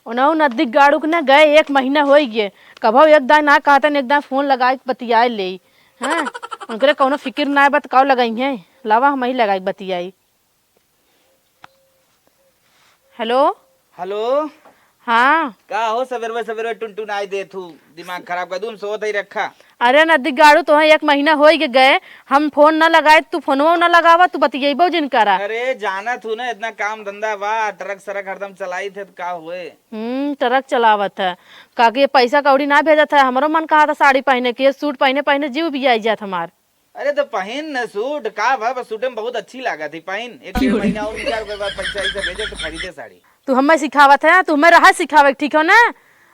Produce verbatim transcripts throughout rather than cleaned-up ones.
उनहु नद्दी गाड़ू के ना गए, एक महीना होइ गए, कभउ एक दाई ना कहतन, एक दाई फोन लगाइ के बतियाइ लेई। हाँ, उनकरे कउनो फिकिर नाइ बा त काउ लगइहैं, लावा हमहीं लगाइ के बतियाई। हेलो। हेलो। हाँ। का हो, सबेरवे सबेरवे टुनटुनाइ देत हू, दिमाग खराब कर दूँ, हम सोवत ही रखा। अरे नद्दी गाड़ू, तोहे एक महीना होइ के गए, हम फोन न लगाए, तू फोनवो न लगावा, तू बतियइबो जिन करा। अरे जानत हू ना, इतना काम धंधा बा, ट्रक सरक हरदम चलाइत है, त का होए? हम्म, ट्रक चलावत है, का कि ये पैसा कौड़ी ना भेजत है। हमरो मन कहा था साड़ी पहिने के, सूट पहिने पहिने जीव बियाइ जात हमार। अरे तो पहिन न सूट, का भा, बस सूटे में बहुत अच्छी लागत ही। पहिन, एक डेढ़ महीना और निकाल, ओकर बाद पैसा ऐसा भेजे तो खरीदे साड़ी। तू हमें सिखावत है, तू हमें रहा सिखावे, ठीक हो ना?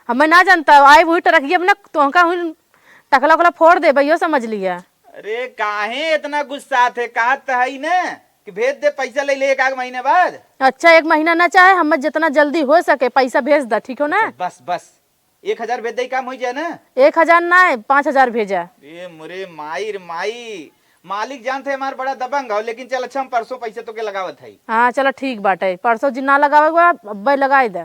हमें ना जानता, आई वही ट्रकिया में ना, तोहका हुई टकला उकला फोड़ देबे, यो समझ लिया। अरे काहे इतना गुस्सा थे, कहत त है ना कि भेज दे पैसा, ले ले एक आध महीने बाद। अच्छा, एक महीना ना चाहे, हमें जितना जल्दी हो सके पैसा भेज दा, ठीक हो ना? अच्छा, बस बस, एक हजार भेज दे, काम हो जाए ना। एक हजार ना, पाँच हजार भेजा। ए मोरे माई रे माई, मालिक जानते हमार बड़ा दबंग हो, लेकिन चल अच्छा, हम परसों पैसा तोके लगावत है। हाँ चलो ठीक बाटे, परसों जिन ना लगावे के बा, अब्बे लगाए दे,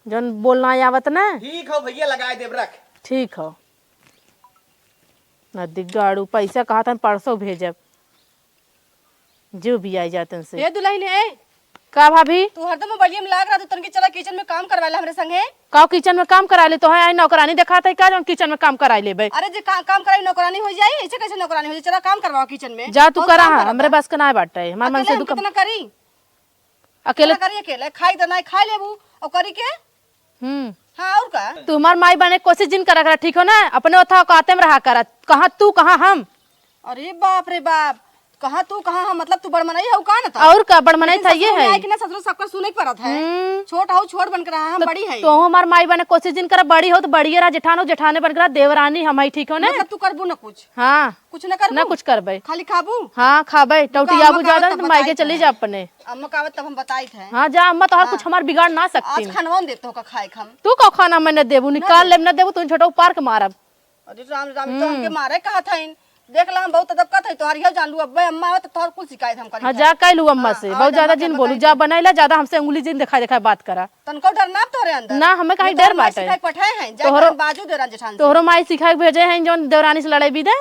जौन बोलना आवत ना। ठीक हो भैया, लगाए देब, रख। ठीक हो। नदी गाड़ू, पैसा कहत हन परसों भेजब, जो भी आई जातन से। ए दुलहिन, ए। का भाभी? तू हरदम मोबाइलिया में लाग रहा, तू तनकी चला किचन में काम करवाला हमरे संगे। का किचन में काम कराइ ले? तोहे आई नौकरानी देखात है का, जौन किचन में काम कराइ लेबे? अरे जे का-, काम कराई नौकरानी होइ जाई, ऐसे कैसे नौकरानी होइ जाई? चला काम करवावा किचन में। जा तू और करा, काम करवा। हमरे बस के नाय बाटे, हमार मन अकेले से हम दुख कितना करी? अकेले कितना करी अकेले? खाई त नाय खाइ लेबू, और करी के? हम्म। हाँ, और का? तू हमार माई बने कोशिश जिन करा करा, ठीक हो ना? अपने ओथा औकाते में रहा करा। कहाँ तू, कहाँ हम? अरे बाप रे बाप, कहाँ तू, कहाँ हम? मतलब तू बड़ मनई हऊ का न त? और का, बड़ मनई लेकिन था ये ससुर में है। आए कि ना ससुर सबका सुने के पड़त है। हम्म। छोट हऊ, छोट बन के रहा, हम तो बड़ी है। तू हमार माई बने कोशिश जिन करा, बड़ी हो तो बड़ी रहा, जेठान हो जेठाने बन के रहा, देवरानी हम है, ठीक हो ना? मतलब तू करबू ना कुछ? हाँ। कुछ ना करबू? ना कुछ करबे। खाली खाबू? हाँ, खाबे। टौटियाबू ज्यादा, तो मायके चली जा अपने। अम्मा का आवत तब हम बताइत है। हाँ, जा अम्मा, तोहार हाँ। कुछ हमार बिगाड़ ना सकती। आज खानवा न देत हो का खाए के हम। तू का खाना मैं न देबू, ना निकाल देबू। लेब, न देबू, तू झटो पार के मारब। अरे राम, राम, तो हम्म। हमके मारे कहत हईन। देख ला, हम बहुत अदब कहत हई, तोहार इहे जान लू, अब्बे अम्मा आवत, तोहार कुल शिकायत हम करी हाँ, खाए। जा कह लू अम्मा हाँ, से, हाँ, बहुत जा ज्यादा अम्मा के जिन बोलू, बताई जा दे। बनाइला, ज्यादा हमसे उंगली जिन दिखाई दिखाई बात करा। तनको डर ना तोहरे अंदर। ना, हमें काहे ये डर तोहर माई बाटे? सिखाई पठाए हैं, जा तोहरो, कहन बाजू देवरान जेठान से। तोहरो माई सिखाई भेजे हैं, जौन देवरानी से लड़ाई भी दे।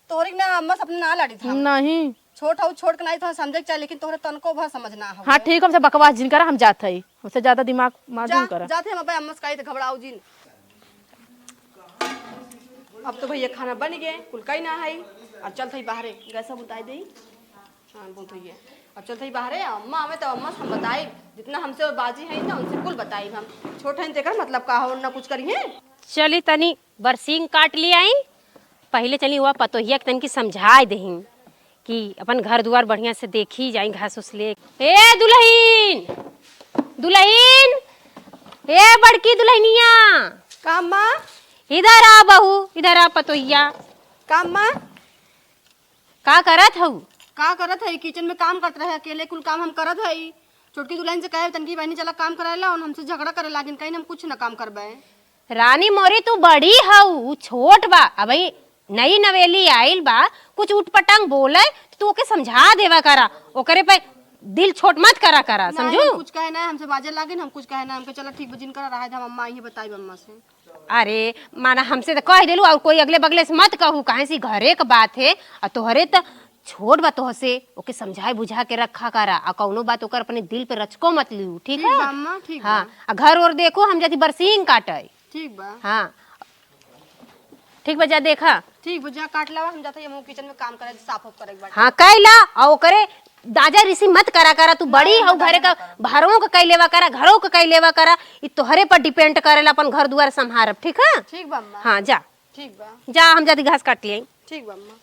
तोहरी ना, अम्मा से अपने ना लड़ी था। नहीं। छोट हऊ, छोट के नाई तो समझे के चाहे, लेकिन तोहरे तनको भर समझ ना हो। हाँ, ठीक, हमसे बकवास जिन करा, हम जात हई। हमसे ज्यादा दिमाग मार जा, जिन करा। जाते हम अबे अम्मा से कही तो घबराऊ जिन। अब तो भैया खाना बन गए, कुल कई ना है। अब चलत हई बाहरे, गैस बुताई देई। हाँ, बहुत हुई है। अब चलत हई बाहरे, अम्मा आवे तो अम्मा से हम बताई, जितना हमसे वो बाजी है ना, उनसे कुल बताई हम। छोट है, तेकर मतलब का हो, ना कुछ करिए। चली तनी बरसीन काट लियाई। पहिले चली हुआ पतोहिया के तनकी समझाए देही कि अपन घर दुआर बढ़िया से देखी जाई, घास उस ले। ए दुलहिन, दुलहिन, ए बड़की दुलहिनिया। का अम्मा? इधर आ बहू, इधर आ पतोहिया। का अम्मा? का करत हऊ? का करत हई? किचन में काम करत रहे, अकेले कुल काम हम करत हई। छोटकी दुलहिन से कहे तनकी बहिनी चला काम कराए ला, और हमसे झगड़ा करे लागिन, कहीं हम कुछ ना काम करबे। रानी मोरी, तू बड़ी हऊ, उ छोट बा, अबही नई नवेली आइल बा, कुछ उटपटांग बोले त तू ओके समझा देवा करा, ओकरे पे दिल छोट मत करा करा, नहीं, समझू? हम कुछ कहे ना, हमसे बाजे लागिन, हम कुछ कहे ना, हमके चला ठीक बा, जिन करा रहा है, हम अम्मा आई है, बताई अम्मा से। अरे माना, हमसे त कह देलू, और कोई अगले बगले से मत कहू, काहे से घरे क बात है, और तोहरे त छोट बा तोहसे, ओके समझाए बुझा के रखा करा, आ कौनो बात ओकर अपने दिल पे रचको मत लियू, ठीक ठीक है? बा अम्मा, ठीक हाँ, बा। आ घर ओर देखो, हम जाती बरसीन काटे। ठीक बा। हाँ, ठीक बा, जा देखा। ठीक बा, जा काट लावा, हम जाते हैं, हम किचन में काम करे, साफ उफ करे एक बार। हाँ, कैला, आ ओकरे दाजा रिसी मत करा करा, तू बड़ी नहीं, हऊ, घरे का, बहरों का कई लेवा करा, घरों का कई लेवा करा, ई तोहरे पर depend करेला, अपन घर दुआर संभारब, ठीक है? ठीक बा अम्मा। हाँ, जा। ठीक बा। जा, हम जाती घास काट लियाई। ठीक बा अम्मा।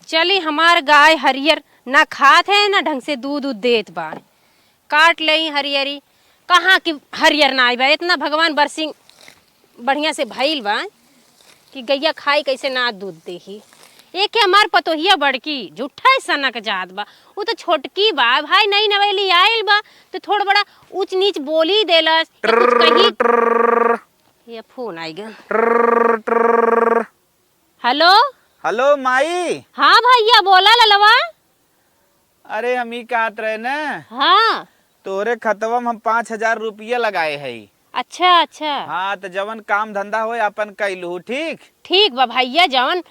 चली, हमार गाय हरियर ना खात है, ना ढंग से दूध उध देत बा। काट लेई हरियरी। कहाँ की हरियर ना आई बा, इतना भगवान बरसिंह बढ़िया से भइल बा कि गइया खाई कैसे ना दूध देही। एक है हमार पतोहिया बड़की, झूठा ही सनक जात बा। उ तो छोटकी बा, भाई नई नवेली आइल बा, तो थोड़ा बड़ा ऊंच नीच बोली देलस, या कुछ कही। ये फोन आई गया। हेलो। हेलो माई। हाँ भैया, बोला ललवा। अरे हम ई कहत रहे न। हाँ। तोरे खतवा में हम पाँच हजार रुपया लगाए हई। अच्छा, अच्छा। हाँ, त जवन काम धंधा होए, आपन कइलू, ठीक? ठीक बा भइया, जवन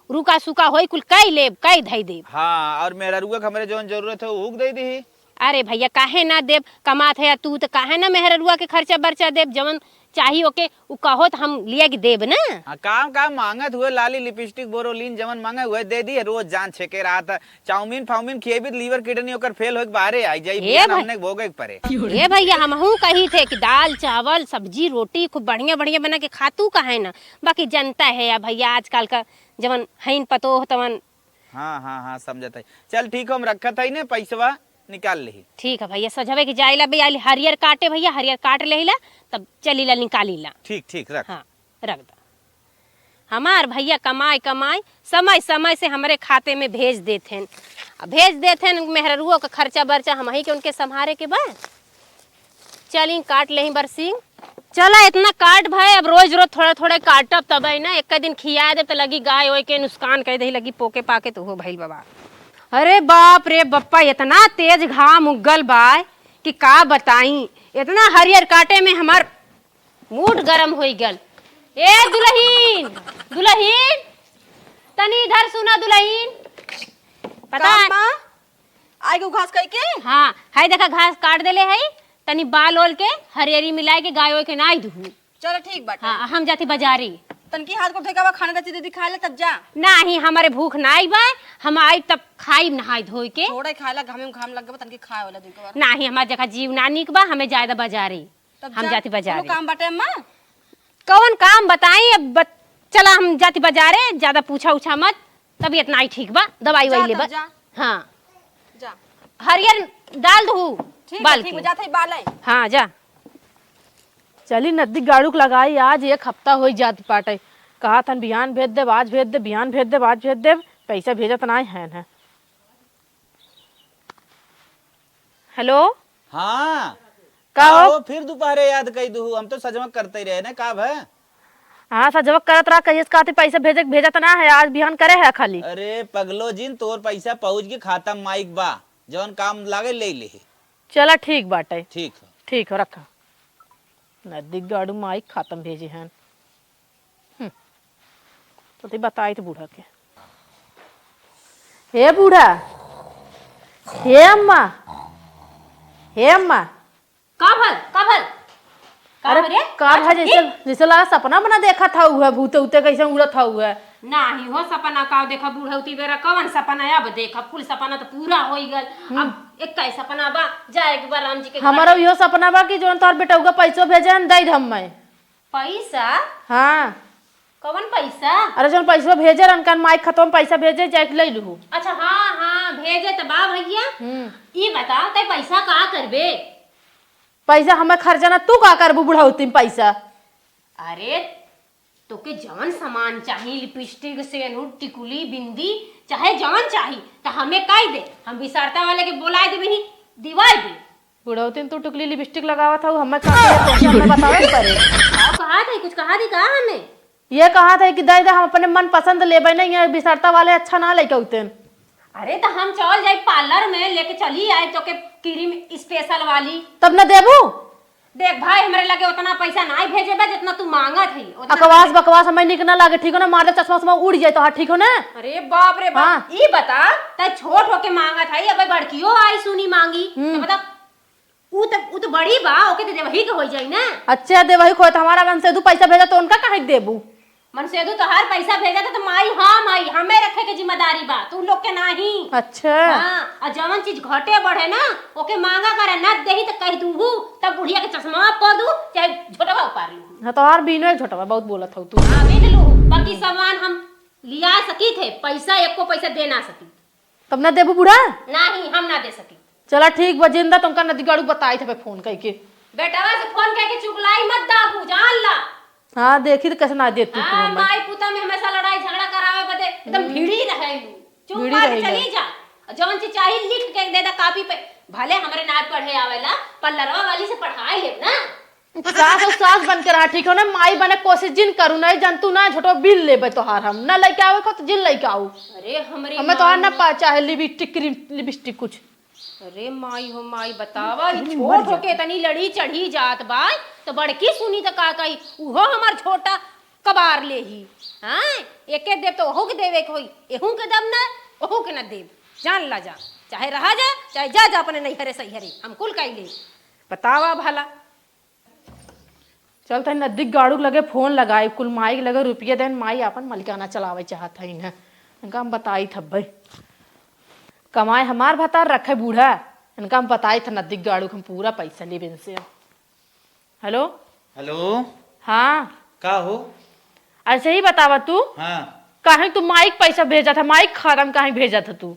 रुका सुका होई, कुल कइ लेब, कइ धइ देब। हाँ, और मेहररुआ के हमरे जवन जरूरत है, ऊ के दे दीही। अरे भइया, काहे ना देब? कमात है तू, त काहे ना मेहररुआ के खर्चा बर्चा देब? जवन चाही ओके, उ कहो त हम लिया के देब ना। हाँ, काम काम मांगत हुए, लाली, लिपस्टिक, बोरोलिन, जवन मांगे हुए दे दी। रोज जान छेके रहत है, चाउमीन फाउमीन खिएबी त लीवर किडनी ओकर फेल होइके बाहरे आई जाई, हे बिहान भाई। हमने के भोगे के परे। ए भइया, हमहू कही थे कि दाल चावल सब्जी रोटी खूब बढ़िया बढ़िया बना के खातू काहे ना, बाकी जनता है या भइया आजकल का जवन हईन पतोह तवन। हाँ, हाँ, हाँ, समझत है। चल ठीक हो, हम रखत है ने, पैसवा निकाल लेही। ठीक है भइया, सजवे के जाइला बे, आइल हरियर काटे भइया, हरियर काट लेहिला, तब चलीला निकालीला। ठीक, ठीक, रख। हाँ, रख दा। हमार भइया कमाई कमाई समय समय से हमरे खाते में भेज देत हैं। अब भेज देत हैं, मेहररुओ का खर्चा बर्चा हमही के उनके संभारे के बा। चली काट लेही बरसिंग। चला इतना काट भाई, अब रोज रोज थोड़ा थोड़ा काटब तब है ना, एक दिन खिया देब त लगी गाय ओय के नुकसान कह दे, लगी पोके पाके त हो भइल बाबा। अरे बाप रे बप्पा, इतना तेज घाम उगल बा कि का बताई, इतना हरियर काटे में हमार मूड गरम होई गल। ए दुलहिन, दुलहिन, तनी इधर सुना दुलहिन। पता का है? माँ? आइ गउ घास कइ के? हाँ, है देखा घास काट देले है, तनी बाल ओल के हरियरी मिलाए के गाय ओय के नाई दुहू। चलो ठीक बाटे। हाँ, हम जाती बाजारी। तनकी हाथ को ठेकावा खाने का चीज दिखा ले तब जा। नाही, हमारे भूख नाई बा, हम आई तब खाई नहाई धोई के। थोड़ा खाए ला घामे में घाम लग गवा, तनकी खाए वाला दुई कबार। नाही, हमार जगह जीव ना निक बा, हमें जाए दा बाजारी। तब हम जा, जाती बाजारे। कोनो काम बाटे अम्मा? कौन काम बताई अब बत-, चला हम जाती बाजारे, ज्यादा पूछा उछा मत, तबीयत नाई ठीक बा, दवाई जा वाई तब लेबा। जा। हाँ। जा। हरियर डाल दू ठीक बा, बाल्टी। ठीक बा, जात है बाले। हाँ, जा। चली नदी गाड़ूक लगाई, आज एक हफ्ता होई जात बाटे। कहा थन बिहान भेज देब, आज भेज देब, बिहान भेज देब, आज भेज देब, पैसा भेजत नाई है न। हेलो। हाँ। का का हो? हो, फिर दोपहरे याद कई दुहू? हम तो सजवा करते ही रहे ना, का भय? हाँ, सजवा करत रहा, कहिए से कहती पैसा भेजे, भेजत ना है, आज बिहान करे है खाली। अरे पगलो जिन, तोर पैसा पहुँच के खाता में माइक बा, जौन काम लागे ले ले। चला ठीक बाटे। ठीक हो। ठीक हो, रखा। नदी गाड़ू माइक खाता में भेजे हैं। हम्म। तो ते बताई तो बूढ़ा के। हे बूढ़ा, हे अम्मा, हे अम्मा। का भल? का भल? का अरे, भल रे? का का भल? छोटकी? जैसे, जैसे लगा सपना बना देखा था उहे, भूते उते कैसे उड़त था उहे। नाही हो, सपना का देखा बूढ़ौती बेरा, कवन सपना? अब देखा, कुल सपना तो पूरा होई गल। हम्म। अब एक का सपना बा, जाए के बा राम जी के हमारा घरे। इहो सपना बा कि जौन तोहर बेटउगा पैसो भेजे हन, दे दे हम्मे। पैसा? हाँ। कवन पैसा? अरे जौन पैसवा भेजे रहन, कान माई खतवा में पैसा भेजे, जाके ले लूहू। अच्छा, हाँ, हाँ, भेजे त बा भैया। हम्म। ई बता, तै पैसा का करबे? पैसा हमें खर्चा ना, तू का करबू बुढ़ौती में पैसा? अरे, तोके जवन सामान चाही, लिपस्टिक, सेनुर, टिकुली, बिंदी, चाहे जवन चाही, त हमें कह दे, हम बिसारता वाले के बोलाए देबे ही, दिवाए दे। बुढ़ौतिन तू टिकुली लिपस्टिक लगावत हऊ, हमें का करे, तोके हमें बतावे के पड़े। का कहा था, कुछ कहा दी का हमें? ये कहा था कि दे दे, हम अपने मन पसंद लेबे नहीं, ये बिसरता वाले अच्छा ना लइके उतेन। अरे तो हम चल जाई पार्लर में, लेके चली आई तोके क्रीम स्पेशल वाली। तब न देबू? देख भाई, हमरे लगे उतना पैसा नाई भेजे बा जितना तू मांगत है, उतना अकवास बकवास हमें निक ना लागे, ठीक हो ना? मार दे चश्मा उश्मा उड़ जाए तो, हाँ, ठीक हो ना? अरे बाप रे बाप, हाँ। ई बता, तै छोट होके मांगत है, अबे बड़कियो आई सुनी मांगी, हम्म। तो बता, ऊ त, ऊ त बड़ी बा, ओके त देवही के होई जाई ना। अच्छा, देवही के होई त हमारा मनसेधू पैसा भेजा त उनका काहे के देबू? मनसेधू तोहार पैसा भेजा त, त माई, हाँ माई, हमें रखे के जिम्मेदारी बा, तू लोग के नाही। अच्छा। हाँ, आ जवन चीज घटे बढ़े ना, ओके मांगा करे, ना देही त कह दूहू, तब बुढ़िया के चश्मा पो दू, चाहे झोटवा उपार लू। हाँ, तोहार बीनो एक झोटवा, बहुत बोलत हऊ तू। हाँ, बीन लू, बाकी सामान हम लिया सकी थे, पैसा, एको पैसा दे ना सकी। तब ना देबू बूढ़ा? नाही, हम ना दे सकी। चला ठीक बा, जिंदा तुमका नदी गाड़ू बताई थे फोन कइके। बेटवा से फोन कइके चुगलाई मत दाबू, जान ला। हाँ, देखी त कैसे ना देतू तू हाँ, हमें। माई पुता में हमेशा लड़ाई झगड़ा करावे बदे एकदम हम्म। भिड़ी रहेलू। चुप भिड़ी मार के रहेलू। चली जा। जौन चीज चाही लिख के दे दा कॉपी पे। भले हमरे ना पढ़े आवेला, पार्लरवा वाली से पढ़ाई लेब ना। सास और सास बन के रहा, ठीक हो ना? माई बने कोशिश जिन करू, नहीं जनतू ना, झोटो बिल लेबे तोहार हम। ना लइके आवे को तो जिन लइके आऊ। अरे, हमरे हमें तोहार ना माई। पा-, चाहे लिपस्टिक, क्रीम, लिपस्टिक कुछ। अरे माई हो माई, बतावा, ई अरे छोट मर जा। होके इतनी लड़ी चढ़ी जात बा, तो बड़की सुनी तो का कही, उहो हमार छोटा कबार लेही। हाँ, एके देब तो ओहू के देवे के होई, एहू के देब ना, ओहू के ना देब। जान ला जा, चाहे रहा जा, चाहे जा जा अपने नैहरे सैहरे, हम कुल कई ले। बतावा भला। चल तनी नजदीक गाड़ू के लगे फोन लगाई, कुल माई के लगे रुपया देन, माई आपन मलिकाना चलावे चाहत है इन्हें। इनका हम बताई थब्बे। कमाए हमार भतार रखे बूढ़ा, इनका हम बताई था नजदीक गाड़ू के हम पूरा पैसा लेबे इनसे। हेलो। हेलो। हाँ। का हो? अच्छा ही बतावा तू। हाँ। काहे तू माई के पैसा भेजा था, माई के खाता में काहे भेजा था तू?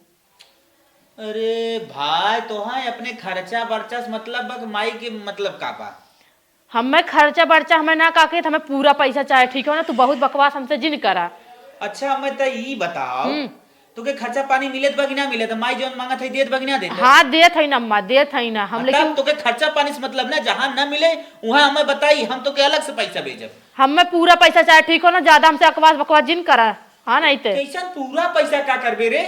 अरे भाई, तोहां अपने खर्चा बर्चा से मतलब बा कि माई के मतलब का बा? हमें खर्चा बर्चा हमें ना काके, हमें पूरा पैसा चाहे, ठीक हो ना? तू बहुत बकवास हमसे जिन करा। अच्छा, हमें त ई बताओ, हम्म। तोके खर्चा पानी मिलत बा कि ना मिलत? माई जौन मांगत है, देत बा कि ना देत है? हाँ, देत है ना अम्मा, देत है ना हम, हाँ, लेकिन तब तोके खर्चा पानी से मतलब ना, जहाँ ना मिले, वहाँ हमें बताई, हम तोके अलग से पैसा भेजब। हमें पूरा पैसा चाहे, ठीक हो ना? ज्यादा हमसे अकवास बकवास जिन करा, हाँ, नहीं ते। कैसन पूरा पैसा का करबे रे?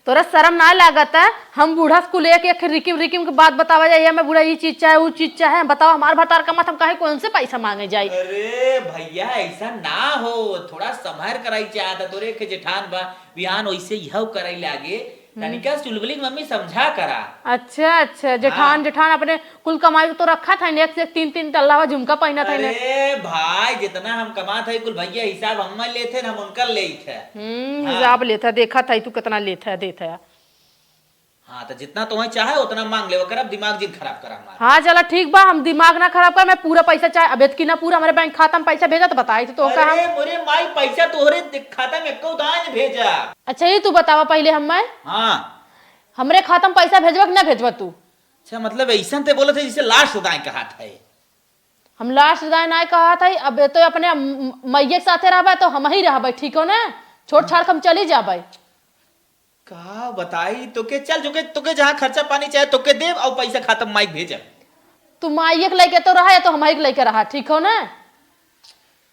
तोरा शर्म ना लागत है? हम बूढ़ा से कुल एक एक रिकिम रिकिम के बात बतावा जाइए, हमें बूढ़ा ई चीज चाहे, ऊ चीज चाहे। बताओ, हमार भतार कमात, हम काहे कौन से पैसा मांगे जाई? अरे भैया, ऐसा ना हो, थोड़ा संभार कराई चाहत है। तोरे एक जेठान बा, बिहान वैसे यह करे लागे। हम्म। तनिका चुलबुली के मम्मी समझा करा। अच्छा, अच्छा, जेठान, हाँ। जेठान अपने कुल कमाई तो रखा था, एक से एक तीन तीन टल्ला हुआ झुमका पहना था इन्हें। अरे भाई, जितना हम कमात है कुल भैया हिसाब हम लेते हैं, हम उनका लेते हैं। हम्म, हाँ। हिसाब लेता, देखा था तू कितना लेता, देता। हाँ, तो जितना तुम्हें चाहे उतना मांग ले, ओकर अब दिमाग जिन खराब करा हमारा। हाँ, चला ठीक बा, हम दिमाग ना खराब कर, मैं पूरा पैसा चाहे, अब एतकी ना पूरा हमारे बैंक खाता में पैसा भेजा तो बताई तो, तो का हम अरे मोरे माई, पैसा तोहरे दि-, खाता में एको दान भेजा। अच्छा, ये तू बतावा पहले हम मैं। हाँ। हमरे खाता में पैसा भेजबा कि ना भेजबा तू? अच्छा, मतलब ऐसन ते बोलत है जैसे लास्ट दाएं कहात है। हम लास्ट दाएं ना कहात है, अब ये तो अपने म-, म-, मैये के साथे रहबा तो हम ही रहबे, ठीक हो ना? छोड़ छाड़ के हम चली जाबे। का बताई तोके, चल जोके तोके जहाँ खर्चा पानी चाहे तोके देब, अउ पैसा खाता में माई के भेजब। तू माइये के लइके तो रहा या तो हमही के लइके रहा, ठीक हो ना?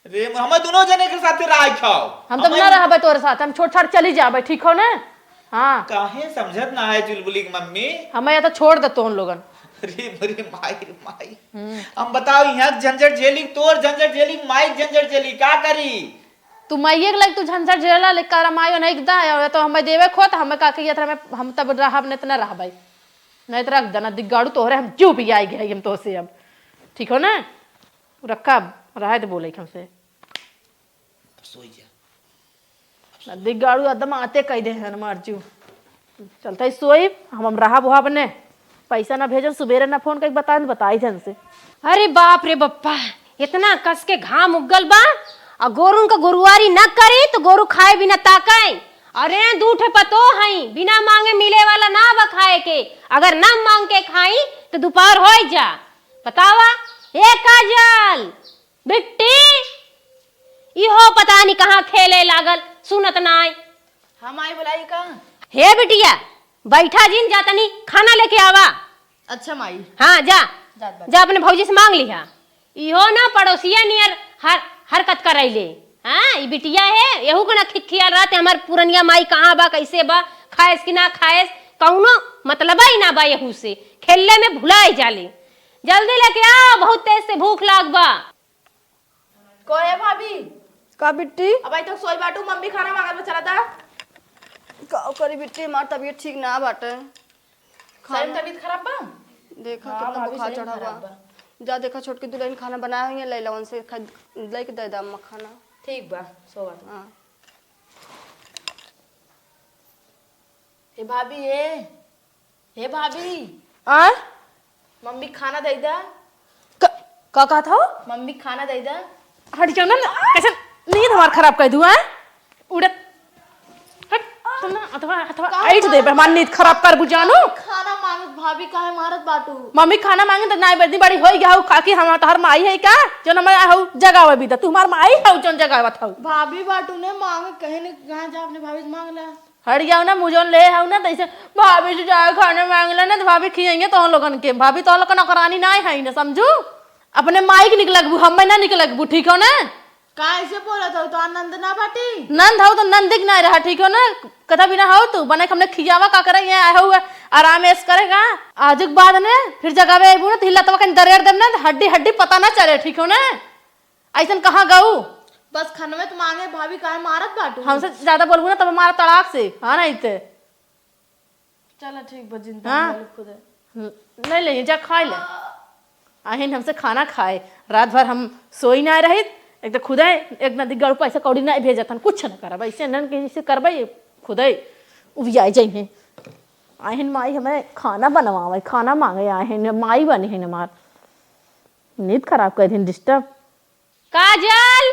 रे, हम दुनो जने के साथे रहा खाओ। हम तब ना रहबे तोरे साथ, हम छोड़ छाड़ चली जाबे, ठीक हो ना? हाँ। काहे समझत ना है चुलबुली के मम्मी? हमें या तो छोड़ दे तोहन लोगन। अरे, अरे, माई रे माई। हम्म। हम बताओ, यहाँ के झंझट झेली, तोर झंझट झेली, माई के झंझट झेली, का करी? तू माइये के लग, तू झंझट झेला, ले कर मायो नहीं एकदम, या तो हमें देवे खो, तो हमें का कहिए, तो हमें, हम तब रहब, नहीं तो ना रहबै। नहीं तो रख देना, दिग्गाड़ू तोहरे हम जो भी आई गए, हम तोहसे अब। ठीक हो ना? रखा, रहे तो बोले हमसे। अब सोई जा। ना दिग्गाड़ू एकदम आते कह दे हैं, मार जू। चलते ही सोई, हम, हम रहा बुहा बने। पैसा ना भेजन, सुबेरे ना फोन करके बताएन, बताई जन से। अरे बाप रे बप्पा, इतना कस के घाम उगल बा, आ गोरुन का गोरुआरी ना करी तो गोरु खाए बिना ताकई। अरे दू ठे पतो हई, बिना मांगे मिले वाला ना बा खाए के, अगर ना मांग के खाई तो दोपहर होई जा। बतावा, ए काजल, बिट्टी, इहो पता नहीं कहाँ खेले लागल, सुनत नाय। हम आई बुलाई का? हे बिटिया, बैठा जिन, जा तनी खाना लेके आवा। अच्छा माई। हाँ, जा। जात बानी। जा अपने भौजी से मांग लिहा। इहो ना पड़ोसिया नियर हर, हरकत करैले। हाँ, ई बिटिया है, एहू के ना खिखियाल रहते, हमार पुरनिया माई कहाँ बा, कैसे बा, खाएस कि ना खाएस, कौनो मतलबा ही ना बा एहू से। खेलले में भुलाई जाले। जल्दी लेके आओ, बहुत तेज से भूख लाग बा। को है भाभी? का बिट्टी? अब आई तो सोई बाटू, मम्मी खाना मांगत बा, चला दा। का करी बिट्टी, हमार तबीयत ठीक ना बाटे। सही में खाना तबीयत खराब बा? देखा हाँ, कितना भाभी, बुखार सही में चढ़ा खराब बा। बा। जा देखा छोटकी दुल्हन खाना बनाए हुई है, लैला उनसे खा-, लेके दे दा अम्मा खाना। ठीक बा, सोवा तू। हाँ। ए भाभी, ए। हे भाभी। आ? मम्मी खाना दे दा। क-, का कहत हो? मम्मी खाना दे दा। हट जाओ ना, कैसे नींद हमार खराब कर दू, हैं? उड़त। हट, तुम ना अथवा, अथवा का ऐठ दे, हमार नींद खराब कर बुझानो। खाना मांगत भाभी काहे मारत बाटू? मम्मी खाना मांगे तो ना, इतनी बड़ी होई गया हो, काकी हम तोहर माई है का? जो ना मैं हो जगावे भी दा, तू हमार माई हो, जोन जगावत हो। भाभी बाटू ने मांग कहे ने कहा जा अपने भाभी से मांग ला। हट जाओ ना, मुँह जौन ले हऊ ना, तैसे भाभी से जाए खाना मांग ले ना, तो भाभी खियेंगे तोहन लोगन के। भाभी तोहन लोगन नौकरानी नाय है ना, समझू? अपने माई के निक लगबू, हमें ना निक लगबू, ठीक हो ना? का ऐसे बोलत हो? तो नंद ना बाटी? नंद हऊ तो नंद के ना रहा, ठीक हो ना? कथा बिना हऊ तू, बने हमने खियावा का करे, ये आए हऊ, आराम ऐश करेगा। आज के बाद ने फिर जगावे अइबू ना, तो हिला तवा कहीं दरेड़ देब ना, तो हड्डी हड्डी पता ना चले, ठीक हो ना? अइसन कहाँ गऊ? बस खनवे तो मांगे, भाभी काहे मारत बाटू? हमसे ज्यादा बोलबू ना, तब मारा तड़ाक से, हाँ, नहीं ते। चला ठीक बा, जिन हाँ। तहान बोलू खुदे। हम्म, नहीं ले, जा खाई ले। आहिन हमसे खाना खाए, रात भर हम सोई ना रहित, एक तो खुदे एक नदी गढ़ पैसा कौड़ी ना भेजत हन, कुछ ना करब, ऐसे नन के जैसे करबे खुदे उबियाए जइहे। आहिन माई हमें खाना बनवावे, खाना मांगे आहिन, माई बनी है हमार, नींद खराब कर दिन डिस्टर्ब। काजल!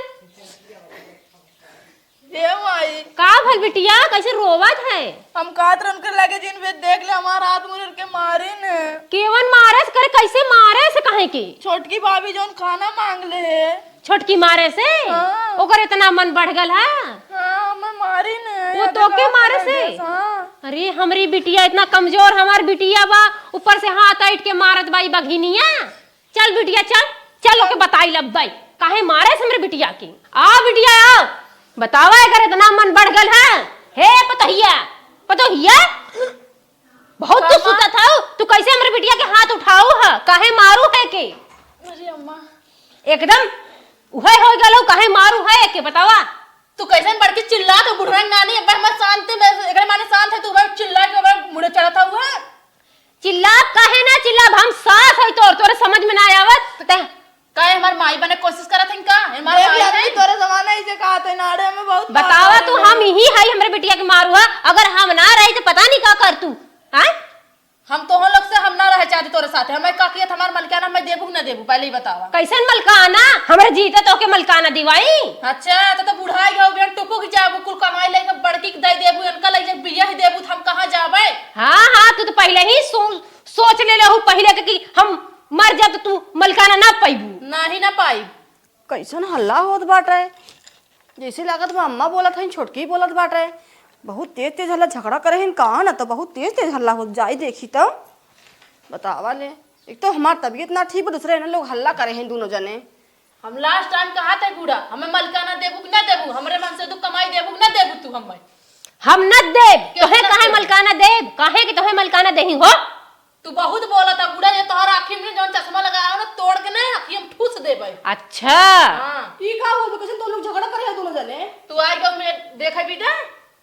हे माई। का भल बिटिया, कैसे रोवत है? हम कहत रहे उनके लगे जिन वे देख ले, हमार हाथ मुड़ के मारिन। केवन मारे से करे, कैसे मारे से कहे के? छोटकी भाभी जौन खाना मांग ले है। छोटकी मारे से? हाँ। ओकर इतना मन बढ़ गल है? हाँ, हमें मारिन। वो ये तो तोके देखो मारे से? हाँ। अरे हमरी बिटिया इतना कमजोर, हमार बिटिया बा, ऊपर से हाथ ऐंठ के मारत बा ई बघिनिया। चल बिटिया चल, चल ओके बताई लब दाई, काहे मारे से हमरे बिटिया के। आ बिटिया आओ, बतावा एकर इतना मन बढ़ गल है। हे पतोहिया, पतोहिया, बहुत तू सुतत हऊ, तू कैसे हमरे बिटिया के हाथ उठाऊ है, काहे मारू है के? अरे अम्मा। एकदम उहे हो गलो, काहे मारू है के बतावा। तू कैसन बड़की चिल्लात हो, बुढ़वन नानी, अब हमर शांति में, एकरे माने शांत है, तू भाई चिल्ला के भाई मुड़े चढ़त हुआ। चिल्लाब काहे ना चिल्लाब, हम सास है तोर, तोरे समझ में ना आवत। त काहे हमार माई बने कोशिश करत हन का? हमार देख माई ले, अभी नहीं? तोरे जमाना ही से कहा थे नाड़े में बहुत बतावा मार तू, है। हम यही है, हमरे बिटिया के मारू है, अगर हम ना रही तो पता नहीं का कर तू, हैं? हम तोहन लोग से हम ना रहे चाहती तोरे साथे। हमें का किया था हमार मलकाना, हमें देबू कि ना देबू, पहले ही बतावा। कैसन मलकाना? हमरे जीते तोके मलकाना दिवाई? अच्छा, तो, तो बुढ़ाई गयो, बेन टुकुक जाबू, कुल कमाई लेके बड़की के दे देबू, इनका ले जाके बिया ही देबू, तो हम कहाँ जाबे? हाँ, हाँ, तू तो पहले ही सो-, सोच ले लेहू पहले के कि हम मर जाब तो तू मलकाना ना पाइबू। नाही ना पाइब। कैसन हल्ला होत बाटे? जैसे लागत बा अम्मा बोलत हईन, छोटकी बोलत बाटे। बहुत तेज तेज हल्ला, झगड़ा करे हईन का न, तो बहुत तेज तेज हल्ला होत जाई देखी तो। बतावा ले, एक तो हमार तबीयत ना ठीक बा, दूसरे इन्हन लोग हल्ला करे हईन दोनों जने। हम लास्ट टाइम कहा थे बूढ़ा, हमें मलकाना देबू कि ना देबू, हमरे मन से तू कमाई देबू कि ना देबू तू हमें? हम न देब। क्यों तोहे ना काहे देबू? मलकाना देब? काहे कि तोहे मलकाना देही हो? तू बहुत बोलत है बूढ़ा, ये तोहर आँखी में जौन चश्मा लगाया हो ना, तोड़ के ना आँखी में ठूस देबे। अच्छा। हाँ। ई का बोलबे, कैसे तो लोग झगड़ा करे हो दोनों जने? तू आई गो में देखे बेटा।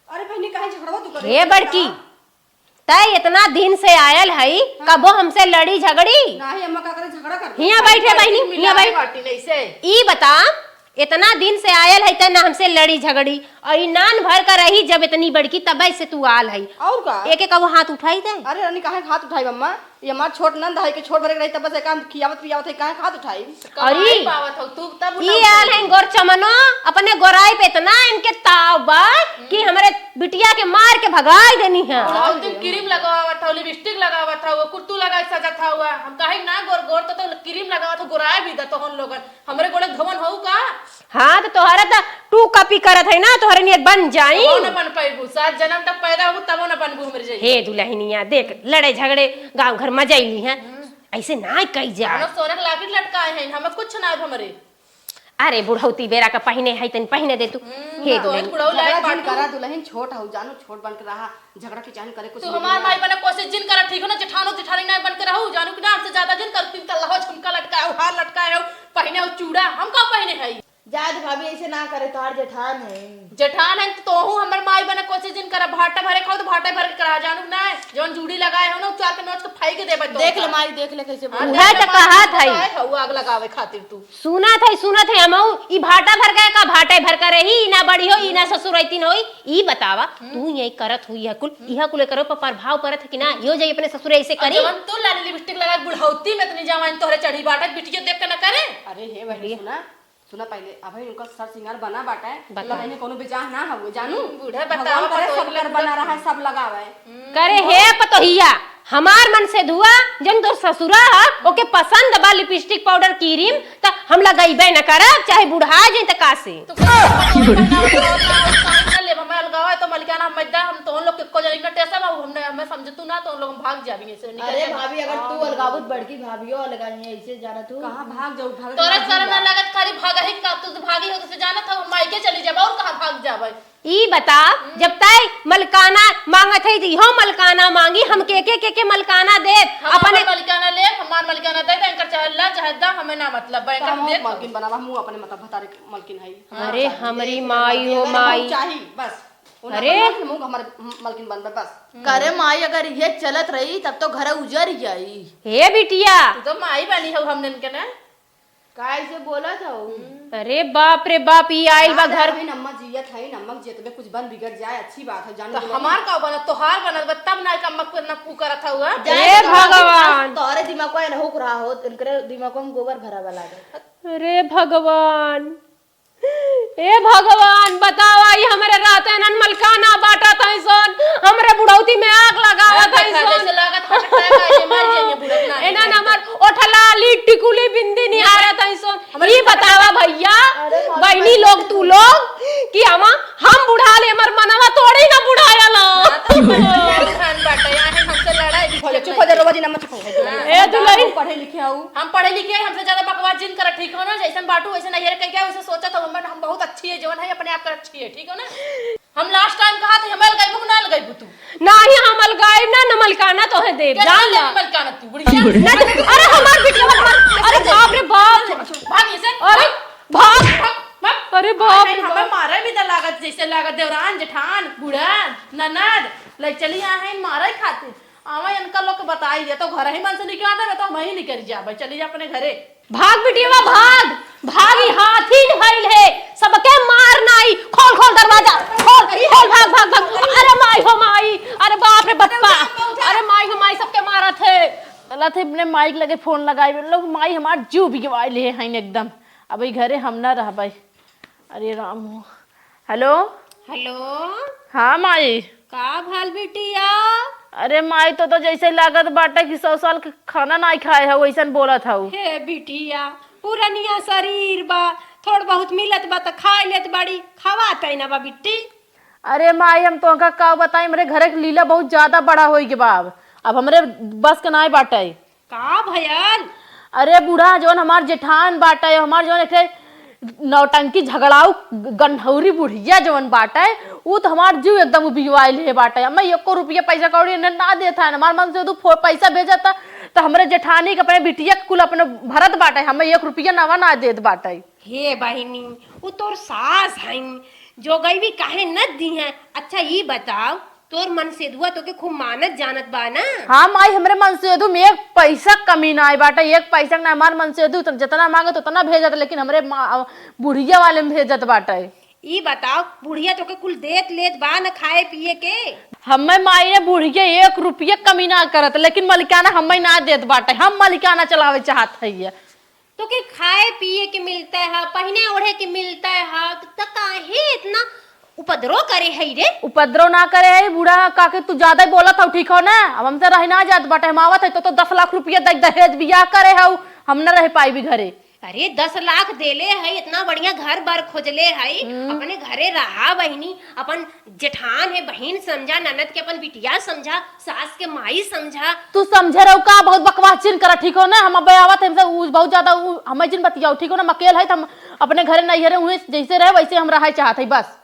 अरे बहनी, काहे झगड़वा तू करे? हे बड़की, तै इतना दिन से आयल हई, हाँ। कबो हमसे लड़ी झगड़ी? नाही अम्मा, का करे झगड़ा कर? हियाँ बैठे बहनी, हियाँ बैठ। बाटी नहीं से। ई बता, इतना दिन से आयल है, तै ना हमसे लड़ी झगड़ी, और ई नान भर का रही जब इतनी बड़की, तब से तू आल है। और का? एक एक वो हाथ उठाई दे। अरे रानी, काहे हाथ उठाई अम्मा? ये हमार छोट नंद है, के छोट भरे के रही, तब से काम खियावत पियावत है, काहे हाथ उठाई? कमाई अरे, पावत हो तू, तब ई उठाऊ आल है। गोर चमनो, अपने गोराई पे इतना इनके ताव बा कि हमरे बिटिया के मार के भगाई देनी है। और तुम क्रीम लगावत हो, लिपस्टिक लगावत हो, वो कुर्तू लगाई सजत हो, हम काहे ना गोर गोर तो, तो क्रीम लगावत हो, गोराई भी दा तो हम लोगन। हमरे गोड़े धवन हऊ का? हाँ, तो तोहरा त टू कॉपी करत है ना, तोहरे नियर बन जाई। तबो न बन पाइबू, सात जन्म तक पैदा होबू, तबो न बनबू हमरे जैसे। हे दुलहिनिया, देख, लड़े झगड़े गाँव घर मजैली हैं, हम्म। ऐसे ना कही जा। कौनो सोना के लॉकेट लटकाए हैं, हमें कुछ ना है हमरे। अरे, बुढ़ौती बेरा का पहिने है, तनी पहिने दे तू। हम्म, हे तो दुलहिन। बुढ़ऊ लायक झगड़ा जिन बाटू। करा, दुलहिन छोट हऊ, जानो, छोट बन के रहा। झगड़ा किचान करे कुछ तू नहीं हमार है। माई बने कोशिश जिन करा, ठीक हो ना? जेठानो जेठानी ना बन के रहू, जानू कि ना? हमसे ज्यादा जिन कर, तीन तल्ला हो, झुमका लटकाए हो, हार लटकाए हो, पहिने हो चूड़ा, हम का पहिने हई? जाए दे भाभी, ऐसे ना करे, तोहार जेठान है। जेठान है तो तोहू हमर माई बने कोशिश जिन करा, भाटा भरे खाओ तो भाटा भर के करा, जानू कि ना? जौन जूड़ी लगाए हो ना, उचार के नोच के फाई के देबे तो देख ले का। माई, देख ले कैसे हाँ, बोल। उहे देख ले तो माई, कहत तू हई। लगाए हो आग लगावे खातिर तू। सुनत है, सुनत है, हमहू ई भाटा भर गए का, भाटे भर का रही, ई ना बड़ी हो, ई ना ससुर अइतीन होई, ई बतावा, हम्म। तू यही करत हुई है कुल, हम्म। इहा कुल करो पर प्रभाव परत है कि ना? यो जाई अपने ससुर ऐसे और करी? जवन तू लाली लिपस्टिक लगा के बुढ़ौती में इतनी जवान तोहरे चढ़ी बाटे, बिटियो देख के ना करे? अरे हे बहनी, अरे। सुना, सुना पहले, अबे उनका सर सिंगार बना बाटे, बता। लगइने कोनो बेजाह ना हवे, जानू? हम्म, बूढ़ा भगवान बतावा, करे पतोहिया सब कर बना रहा है, सब लगावे। करे हे पतोहिया, हमार मन से धुआ, जन तोर ससुरा ह, ओके पसंद बा लिपस्टिक, पाउडर, क्रीम, त हम लगइबे न करब, चाहे बुढ़ा जाई त का से। तो कोई पता नहीं ना लेब, हमें अलगावा है तो मलिकाना, हम मैदा, हम तोहन लोग के हो जाने का टेंशन हो, हमने, हमें समझ तू ना, तो हम लोग भाग जाबी ऐसे, निकल अरे जाबी। भाभी, अगर तू अलगावत बड़की भाभियो अलगाई है, ऐसे जाना तू। कहाँ भाग जाऊ, भाग तोरे जाऊ, शर्म ना भाग। लागत, खाली भागही का, तू तो भागी हो, तो से जाना था, हम मायके चली जाब, और कहाँ भाग जाबे? ई बता, हम्म। जब तय मलकाना मांगत है, तो इहो मलकाना मांगी, हम के, के, के, के मलकाना देब? हम अपने अपन मलकाना लेब, हमार मलकाना दे दे, इनकर चाहे ला, चाहे दा, हमें ना मतलब बा, तो इनकर हम देख। मलकिन बनावा, हमहू अपने मतलब भतारे के मलकिन हई। अरे, हाँ, हमरी चाहे माई हो अगर माई। चाही, बस। उन्हें अरे। अपन मलकिन, मुँह हमारे मलकिन बनबे, बस। करे माई, अगर ये चलत रही, तब तो घर उजर जाई। हे बिटिया। तू तो माई बनी हो हमनन के ना। काहे से बोलत हो? अरे बाप रे बाप, ई आइल बा घर। भाई, अम्मा जियत है, अम्मा जियत में कुछ बन बिगड़ जाए, अच्छी बात है, जान तो लो। हमार का बनत, तोहार बनत बा, तब ना एक अम्मा को ना पू करत हुआ। जाए ए तो भगवान। तोहरे दिमाग को एनहु रहा हो, इनकरे दिमाग में गोबर भरा वाला है। अरे भगवान, ए भगवान, बतावा, ई हमरे रहते नन मलकाना बांटत हई सोन, हमरे बुढ़ौती में आग लगावत हई सोन। जैसे लागत heart attack आ, ये मर जाइए बुढ़ौती ना। एना नंबर ओठलाली टिकुली बिंदी निहारत हई सोन। ई बतावा भैया, बहिनी लोग तू लोग, कि हम, हम बुढ़ा ले, हमर मनवा तोड़ी ना बुढ़ाया लो। हाँ, तो हमर धान बाटे, यहाँ हमसे लड़ाई भी चुप हो जा, रोवा जी, नमक चुप हो जा। ए दुलही। पढ़े लिखे हऊ। हम पढ़े लिखे, हमसे ज्यादा बकवास जिन कर, ठीक हो ना? जैसन बाटू वैसे नहीं है, कह क्या वैसे सोचा था, हम, हम बहुत अच्छी है, जवन है अपने आप कर अच्छी है, ठीक हो ना? हम last time कहा था, हमें लगेबू कि ना लगेबू तू? नाही, हम अलगाइब ना, न मलकाना तोहे देब, जान ला। मलकाना तू, बुढ़िया। ना, अरे हमार बिटिया, हमार, अरे बाप रे बाप। भाग इसे, अरे भाग। भाग, भाग। अरे बाप रे बाप। हमें मारे भी तो लागत, जैसे लागत देवरान, जेठान, बूढ़ा, ननद, ले चली आए हैं मारे खातिर। आवा इनका लोग के बताई दे, तो घर ही मन से निकला ना, तो हम ही निकल जाबे, चली जा अपने घरे। भाग बिटिया भाग, भाग, ई हाथी भइल है, सबके मार नाई, खोल, खोल दरवाजा, खोल, खोल, भाग, भाग, भाग। अरे माई हो माई, अरे बाप रे बप्पा, अरे माई हो माई, सबके मारत है। चलत है अपने माई के लगे फोन लगाई, लोग माई हमार जीव बिगवाई ले हैं एकदम, अब ई घरे हम ना रहबे। अरे राम हो। हेलो। हेलो। हाँ माई। का भल बिटिया? अरे माई, तो, तो जैसे लागत बाटे कि सौ साल के खाना नाई खाए हऊ, वैसन बोलत हऊ। हे बिटिया, पुरनिया शरीर बा, थोड़ बहुत मिलत बा त खाए लेत बाड़ी, खवात है ना बा बिट्टी। अरे माई, हम तोहका का बताई, हमरे घरे के लीला बहुत ज्यादा बड़ा होई के बा अब। अब हमरे बस के नाई बाटे। का भयल? अरे बूढ़ा, जौन हमार जेठान बाटे, हमार जौन एक ठे नौटंकी झगड़ाऊ गंढौरी बुढ़िया जौन बाटे, ऊ तो हमार जीव एकदम उबियवाइल है बाटे। हमें एको रुपया पैसा कौड़ी इन्हें ना देत है, हमार मन से दू फो-, पैसा भेजत है, तो हमरे जेठानी के अपने बिटिया के कुल अपने भरत बाटे, हमें एक रुपया नवा ना देत बाटे। हे बहिनी, उ तोर सास हईं, जोगैवी काहे न दीहैं? अच्छा, ई बताओ, तोर मनसेधुआ तोके खूब मानत जानत बा ना? हाँ माई, हमरे मनसेधु में एक पैसा कमी ना आई बाटे, एक पैसा ना। हमार मनसेधु त-, जितना मांगत उतना भेजत, लेकिन हमरे मा-, बुढ़िया वाले में भेजत बाटे। ई बताओ, बुढ़िया तोके कुल देत लेत बा न खाए पिए के? हमें माई रे बुढ़िया एक रुपया कमी ना करत, लेकिन मलिकाना हमें ना देत बाटे, हम मलिकाना चलावे चाहत हइये। तोके खाए पिए के मिलता है, पहिने ओढ़े के मिलता है, त काहे इतना उपद्रव करे है रे? उपद्रव ना करे है, बूढ़ा काकी, तू ज्यादा ही बोलत हऊ, ठीक हो ना? अब हमसे रह ना जात बाटे, हम आवत है तो, तो दस लाख रुपया दे, दहेज बियाह करे हऊ, हम न रह पाइबी घरे। अरे, दस लाख देले है, इतना बढ़िया घर बार खोजले है, हम्म। अपने घरे रहा बहिनी, अपन जेठान है, बहिन समझा, ननद के अपन बिटिया समझा, सास के माई समझा। तू समझे रहो का? बहुत बकवास जिन करा, ठीक हो ना? हम अबे आवत है, हमसे उ बहुत ज्यादा उ, हमें जिन बतियाओ, ठीक हो ना? हम अकेल है, त हम अपने घरे नैहरे उहे जैसे रहे, वैसे हम रहे चाहत है, बस।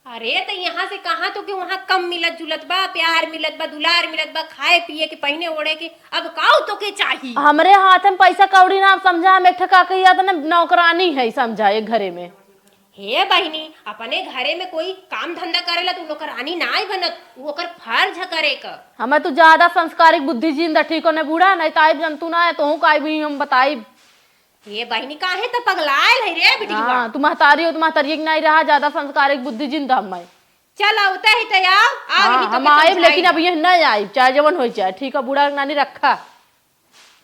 अरे, त यहाँ से कहाँ तोके वहाँ कम मिलत जुलत बा, प्यार मिलत बा, दुलार मिलत बा, खाए पिए के, पहिने ओढ़े के, अब काऊ तोके चाही? हमरे हाथ में पैसा कौड़ी ना, समझा, हम एक ठे का कहिया त ना नौकरानी है, समझा, एक घरे में। हे बहिनी, अपने घरे में कोई काम धंधा करेला त उ नौकरानी नाय बनत, उ ओकर फर्ज ह करे क। हमें तू ज्यादा संस्कारिक बुद्धि जिन द, ठीक हो ने बूढ़ा, नहीं त आइब जन तू ना है, तोहू का आइब ही हम बताइब। हे बहिनी, काहे त पगलायल है रे बिटिया? हाँ, तू महतारी हो, तू महतारी के नहीं रहा, ज्यादा संस्कारिक बुद्धि जिन द हमें। चल, आवते ही त आओ, आ हाँ, गई तो हम आइब, लेकिन अब ये नहीं आइब, चाहे जवन हो जाए, ठीक है, बूढ़ा नानी रखा।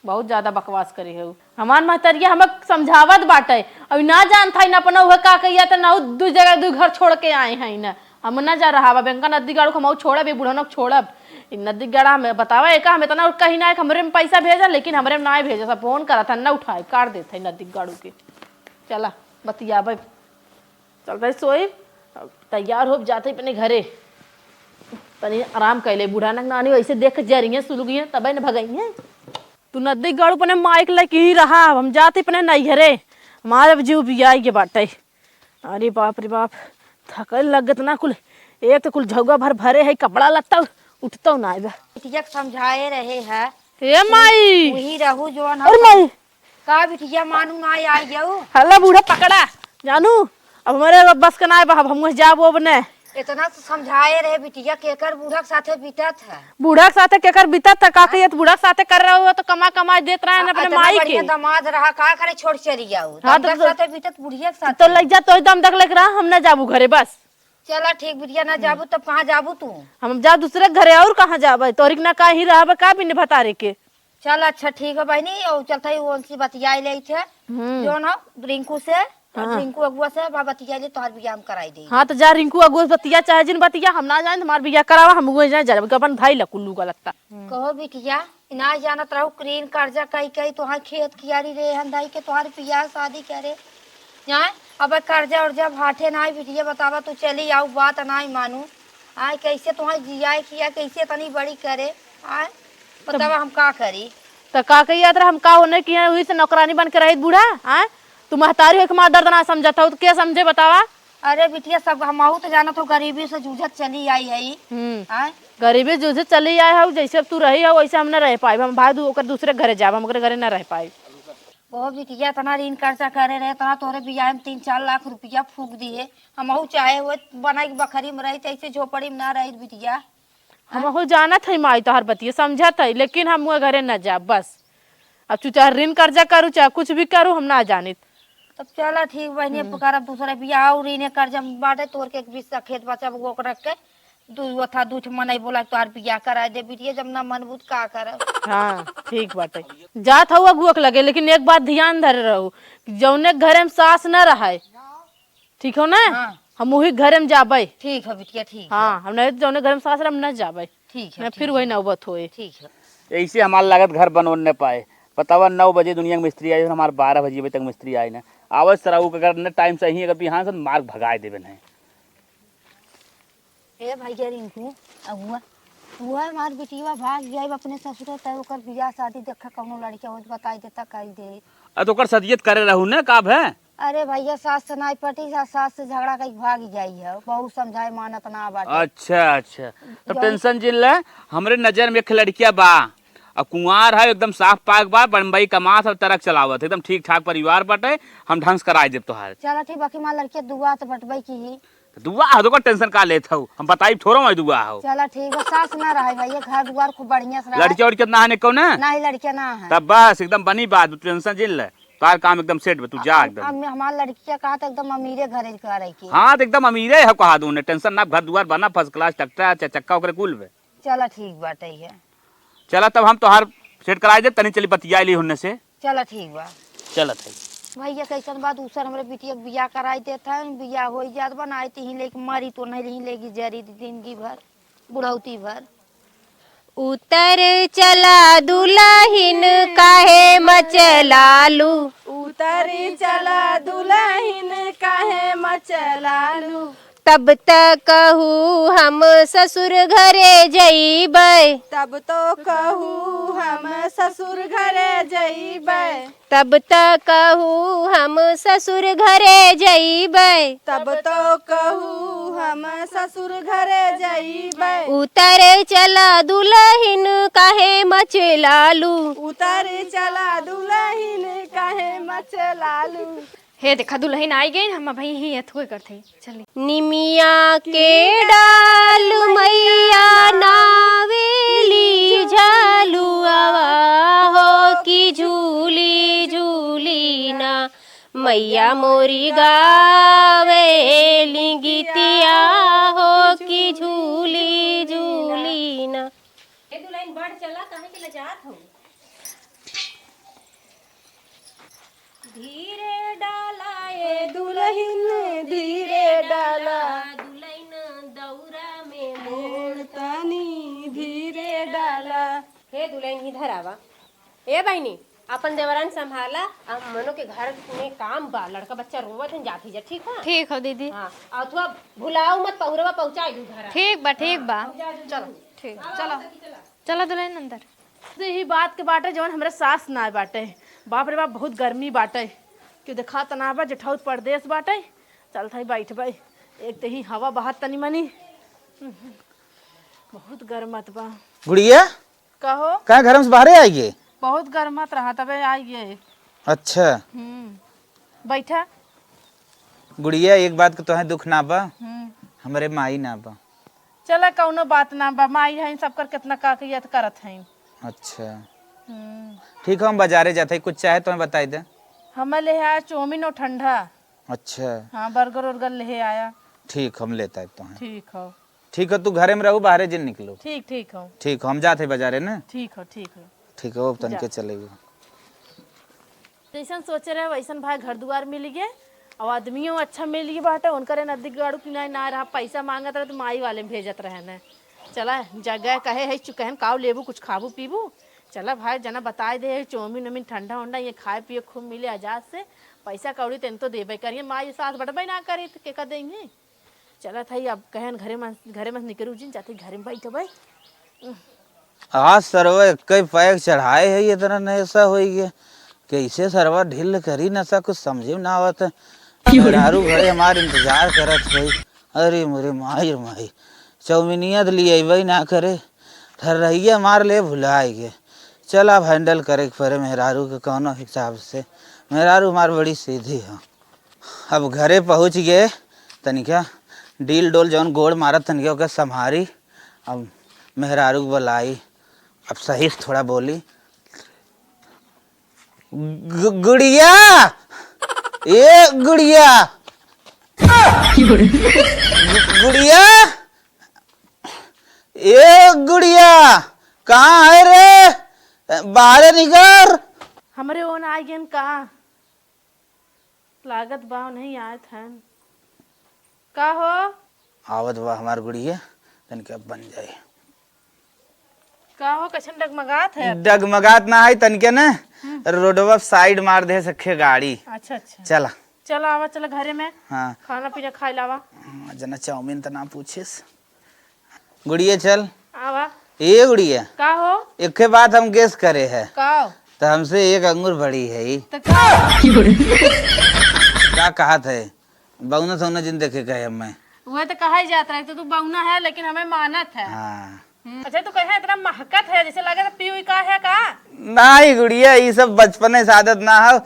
बहुत ज्यादा बकवास करे है उ। हमार महतरिया हमें समझावत बाटे, अभी ना जानत है ना अपना उहे का कहिया, त ना उ दू जगह दू घर छोड़ के आए हैं ना। हम ना जा रहा बा, बेंका नदी गाड़ू हम छोड़ब, ये बुढ़नक छोड़ब। इ नदी गाड़ा हमें बतावा, एका हम इतना कहीं ना है कि हमरे में पैसा भेजा, लेकिन हमरे में ना भेजा, सब फोन करत है, ना उठाए, काट देत है नदी गाड़ू के। चला, बतियाबे। चल भाई सोई, तैयार हो जाते अपने घरे। तनी आराम कइले बूढ़ा, ना नानी वैसे देख जरिये सुलुगिये, तबे न भगइये। तू नदी गढ़ अपने माइक लइके ही रहा, अब हम जाते अपने नैहरे, हमारे अब जीव बियाई के बाटे। अरे बाप रे बाप, थकल लगत ना कुल, एक तो कुल झौगा भर भरे है कपड़ा लत्ता, उठतौ ना आइबा। बिटिया के समझाए रहे है। ए माई! वही रहू जौन हम अरे माई! का बिटिया मानू ना आई जाऊ? हल्ला बूढ़ा पकड़ा, जानू, अब हमारे अब बस का ना आइबा, अब हम जाबो अब ने। इतना तो समझाए रहे बिटिया, केकर बूढ़ा के साथे बीतत है। बूढ़ा के साथे केकर बीतत है, का कहिए तो बूढ़ा के साथे कर रहा हुआ तो कमा कमा देत रहे हैं अपने इतना माई बढ़िया के। दामाद रहा, का करे छोड़ चली जाऊ? हाँ, तो दमदा के तो साथे बीतत, बुढ़िया के साथे। तो लग जा, तो ही दम तक लेके रहा, हम ना जाबू घरे बस। चला ठीक बिटिया, ना जाबू तब कहाँ जाबू तू? हम जा दूसरे घरे, और कहाँ जाबे? तोहरी के ना कहीं रहबे का बिन भतारे के? चल अच्छा ठीक है बहिनी, और चलते ही उनसे बतियाई ले थे, हम्म। जो ना रिंकू से, हाँ। रिंकू अगुआ से बा बतियाई ले, तोहर बियाह हम कराई दे। हाँ, तो जा रिंकू अगुआ से बतिया, चाहे जिन बतिया, हम ना जाए, हमार बियाह करावा, हम उहे जाए, जब अपन भाई ला कुल्लू का लगता। कहो बिटिया, ना जानत रहू, ऋण कर्जा कई कई तोहार खेत कियारी रे हन धई के तोहार बियाह शादी करे। जाए, अब कर्जा उर्जा भाटे नाई बिटिया, बतावा तू चली आऊ, बात नाई मानू। आए, कैसे तोहार जियाए किया, कैसे तनी बड़ी करे। आए, बतावा हम का करी? त का कही यात्रा, हम का होने किया, वही से नौकरानी बन के रहित बूढ़ा। आए, तू महतारी होके हमार दर्द ना समझत हो, तो के समझे बतावा? अरे बिटिया, सब हमहू तो जानत हो, गरीबी से जूझत चली आई है। हम्म। आय? गरीबी जूझत चली आई है, जैसे अब तू रही हो, वैसे हम न रह पाइब। हम भाई दू-, ओकर दूसरे घरे जाब, हम ओकरे घरे न रह पाइब। ओ बिटिया, इतना ऋण कर्जा करे रहे, इतना तोरे बियाह में तीन चार लाख रुपया फूक दिए। हमहू चाहे वो बनाई के बखरी में रही, ऐसे झोपड़ी में ना रही बिटिया। हमहू जानत है माई तोहार बतिया, समझत है, लेकिन हम वो घरे न जाब बस। अब तू चाहे ऋण कर्जा करू, चाहे कुछ भी करू, हम ना जानित। तब चला ठीक बहिनी, अब हम्म। करब दूसरा बियाह, और इन्हें कर्जा में बाटे, तोर के एक बीस खेत बचा, वो रख के दू ओथा दू ठे मनई बोला, तोहार बियाह कराए दे बिटिया, जब ना मनबू त का करब? हाँ, ठीक बाटे। जात हऊ अगुआ के लगे, लेकिन एक बात ध्यान धरे रहू, जौने घरे में सास न रहे, ठीक हो ना? हाँ। हम वही घरे में जाबे। ठीक है बिटिया, ठीक है। हाँ, हम नहीं तो जौने घरे में सास रहे, हम न जाबे। ठीक है, ना, ठीक फिर वही है। नौबत होए। ठीक है। ऐसे हमार लागत घर बन न पाए। बतावा, नौ बजे दुनिया के मिस्त्री आए, हमार बारह बजे अभी तक मिस्त्री आए ना। आवत सराऊ के अगर न टाइम से ही अगर बिहान से मार भगाए देबे नहीं। ए भैया रिंकू, अगुआ, तू है हमार बिटिया भाग जाए अपने ससुरे, तय ओकर बियाह शादी देखा कौनो लड़का हो तो बताई देता, कही दे। अ, तो ओकर सदियत करे रहू ने, का भे? अरे भैया, सास से नाई पटी, सास, सास से झगड़ा कई भाग जाई है, बहुत समझाए मानत ना बाटे। अच्छा, अच्छा, तब जौन टेंशन जिन ले, हमरे नजर में एक लड़किया बा, अब कुंवार है, एकदम साफ पाक बा, बम्बई कमात, सब ट्रक चलावत, एकदम ठीक ठाक परिवार बाटे, हम ढंग से कराई देब तोहार। चला ठीक, बाकी माँ लड़किया दुआ तो बटबई की ही। दुआ हो तो का टेंशन का लेत हऊ, हम बताई थोड़ो मैं दुआ हो। चला ठीक बा, सास ना रहे भैया, घर दुआर खूब बढ़िया से रहे। लड़किया उड़किया ना है ने कौन है? ना ही लड़किया ना है। तब बस एकदम बनी बात, तू टेंशन जिन ले। तार काम एकदम सेट बा, तू जा एकदम। अब हमार लड़किया कहा तो एकदम अमीरे घरे करे के। हाँ, तो एकदम अमीरे है, कहा दूने, टेंशन ना, घर दुआर बना, फर्स्ट क्लास, ट्रैक्टर, चार चक्का ओकरे कुल बे। चला ठीक बाटे है। चला तब हम तोहार सेट कराई दे, तनी चली बतिया ली होने से। चला ठीक बा। चलत है। भैया कैसन बा, दूसर हमरे बिटिया के बियाह कराई देत है, बियाह होई जात बा, ना आई तो ही लेके मरी तो नहीं, ही लेके जरी जिंदगी भर, बुढ़ौती भर। उतर चला दुलहिन काहे मचलालू। उतर चला दुलहिन काहे मचलालू। तब त कहू हम ससुर घरे जइबै। तब तो कहू हम ससुर घरे जइबै। तब त कहू हम ससुर घरे जइबै। तब तो कहू हम ससुर घरे जइबै। उतरे चला दुलहिन काहे मचलालू। उतरे चला दुलहिन काहे मचलालू। हे देखा दुलहिन आई गइन, हम अबहीं ही एथुए करत हई। चली। निमिया के डाल मैया नावेली झलुआवा हो कि झूली झूली ना। मैया मोरी गावेली गीतिया हो कि झूली झूली ना। ए दुलहिन बढ़ चला, काहे के लजात हो? धीरे डाला ए दुलहिन, धीरे डाला। दुलहिन दौरा में मोड़ तनी धीरे डाला। हे दुलहिन, इधर आवा। ए बहिनी, अपन देवरान संभाला, अब मनो के घर में काम बा, लड़का बच्चा रोवत हैं, जात ही जा, ठीक है? ठीक हो दीदी। हाँ, और थोड़ा भुलाओ मत, पहुरवा पहुँचाई दू घर। ठीक बा, ठीक बा। चलो, ठीक, चलो। चलो दुल्हन अंदर। तो यही बात के बाटे, जवन हमरा सास ना बाटे। बाप रे बाप, बहुत गर्मी बाटे। क्यों देखा तना बा, जेठाउत परदेस बाटे। चल थाई बैठ भाई, एक तो ही हवा बहत तनी मनी, बहुत गर्मत बा। गुड़िया, कहो। कहाँ घर में से बाहरे आई गए? बहुत गर्मत रहा, तबे आई गए। अच्छा। हम्म, बैठा। गुड़िया, एक बात के तोहे दुख ना बा, हम्म। हमरे माई ना बा। चला, कौनो बात ना बा, माई है, सबकर कितना का के याद करत हैं। अच्छा। हम्म। ठीक है, हम बाजारे जाते हैं, कुछ चाहे तो हमें बताई दे। हमें ले है चाउमीन और ठंडा। अच्छा। हाँ, बर्गर उर्गर ले आया। ठीक, हम लेता है तो हैं। ठीक हो। ठीक हो, तू घरे में रहू, बाहरे जिन निकलो। ठीक, ठीक हो। ठीक हो, हम जाते हैं बाजारे ना। ठीक हो, ठीक हो। ठीक हो, अब तनिके जा। चलेगो। जैसन सोचे रहे वैसन भाई घर दुआर मिल गए, और आदमियों अच्छा मिल गए बाटे। उनकरे नदी गाड़ू किनारे ना रहा, पैसा मांगत रहे तो माई वाले में भेजत रहे न। चला जगह कहे है चुकहन काव लेबू, कुछ खाबू पीबू। चला भाई जना बताए दे, चाउमीन उमीन ठंडा उंडा ये खाए पिए खूब मिले आजाद से। पैसा कौड़ी तेन तो देबे करिए, माई सास बटबे ना करी तो के कर देंगे। चलत हई, अब कहन घरे में, घरे में निकरू जिन, जाते घरे में बैठबै। आज सरवा एक ही पैक चढ़ाए है, इतना नशा होई गया। कैसे सरवा ढील करी नशा, कुछ समझे में ना आवत है। मेहरारू घरे हमार इंतजार करत होई। अरे मोरे माई रे माई, चौमिनिया तो लियाइबे ना करे, ठर्रहिया मार ले भुलाए गए। चल अब हैंडल करे के पड़े मेहरारू के कौनो हिसाब से। मेहरारू हमार बड़ी सीधी है। अब घरे पहुँच गए, तनिका डील डोल जौन गोड़ मारत तनिका ओके संभारी। अब मेहरारू के बुलाई, अब सही से थोड़ा बोली। गु-, गुड़िया, ए गुड़िया, गु-, गुड़िया, ए गुड़िया, कहाँ है रे? बाहरे निकर। हमरे ओन आ गयन का? लागत बा नहीं आयत हन। का हो? आवत बा हमार गुड़िया, तनिका बन जाए। का हो, कैसन डगमगात है? डगमगात ना है तनिके न, हम्म। रोडवा साइड मार दे सखे गाड़ी। अच्छा, अच्छा। चला। चला आवा, चला घरे में। हाँ। खाना पीना खाए लावा। हाँ, जना चाउमीन त ना पूछिस। गुड़िया चल। आवा। ए गुड़िया। का हो? एके बात हम गेस करे है। का? त हमसे एक अंगुर बड़ी है ई। त का? का कहत है? बौना सौना जिन देखे कहे हमें। वह तो कहा ही जात रहा है, तो तू बौना है, लेकिन हमें मानत है। हाँ। हम्म, अच्छा, तू कहे इतना महकत है, जैसे लगे तो पी हुई का है का? नहीं गुड़िया, ये सब बचपने से आदत ना हो,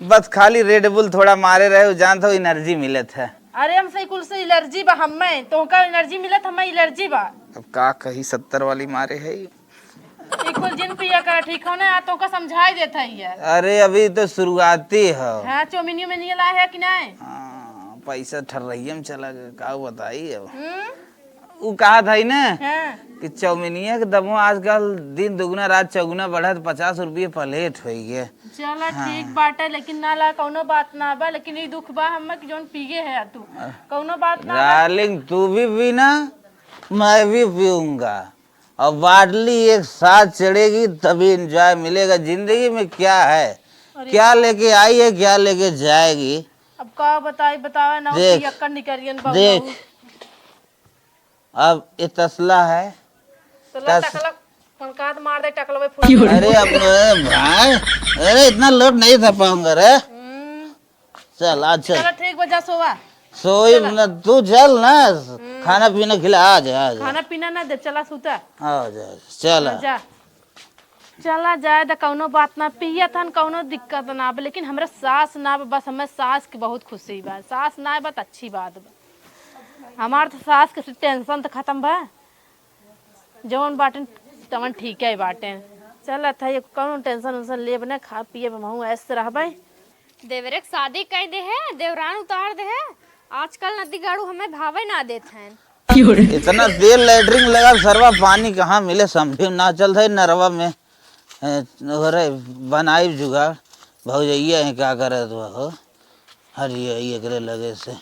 बस खाली रेड बुल थोड़ा मारे रहे हो, जानत हो एनर्जी मिलत है। अरे, हमसे कुल से एलर्जी बा, हमें तोहका एनर्जी मिलत, हमें एलर्जी बा। अब का कही, सत्तर वाली मारे है। ई कुल जिन पिया कर, ठीक हो ना? आ तोहका समझाई देत है ये। अरे, अभी तो शुरुआती है। हाँ, चौमिनियो में नहीं लाए है कि नहीं? हाँ, पैसा ठर्रहिया में चला गया, का बताई अब। हम्म? उ कहत हई न हाँ। कि चौमिनिया के दमो आजकल दिन दुगुना रात चौगुना बढ़त, पचास रुपये प्लेट होई गे। चला हाँ। ठीक बाटे, लेकिन ना ला कौनो बात ना बा, लेकिन ई दुख बा हमें कि जौन पिए है तू। कौनो बात ना बा। डार्लिंग, तू भी पीना, मैं भी पीऊंगा, और बाटली एक साथ चढ़ेगी तभी एंजॉय मिलेगा। जिंदगी में क्या है, अरे। क्या लेके आई है, क्या लेके जाएगी। अब का बताई, बतावे ना, देख, पियक्कड़ निकरियन देख। बबुआ। अब ये तसला है। तो ला तस- टकला, पंकात मार दे, टकलवे फूट। अरे अब, अरे भाई, अरे इतना लोड नहीं था पाऊंगा रे। हम्म। चल, आ चल। चलो ठीक बा, जा सोवा। सोई चला। न, तू चल ना, हम्म। खाना पीना खिला, आ जा, आ जा। खाना पीना ना दे, चला सूता। आ जा, चला। हाँ, जा। चला जाए त कौनो बात ना, पियत हन, कौनो दिक्कत ना बा, लेकिन हमरा सास ना बा, बस हमें सास के बहुत खुशी बा। सास ना बा त अच्छी बात बा। हमार त सास के टेंशन त खत्म बा, जवन बाटेन तवन ठीक है बाटेन। चलत है, कौनो टेंशन वेंशन लेब ना, खा पिए महू ऐसे रहबे। देवरे के शादी कई दे है, देवरान उतार दे है। आजकल नदी गाड़ू हमें भावे ना देत हैं। इतना तेल लैट्रिन लगा, सरवा पानी कहाँ मिले, समझे में ना चलत है नरवा में। ए, अरे बनाई जुगाड़, भौजैया है का करत बा हो। हरिया एकरे लगे से। ए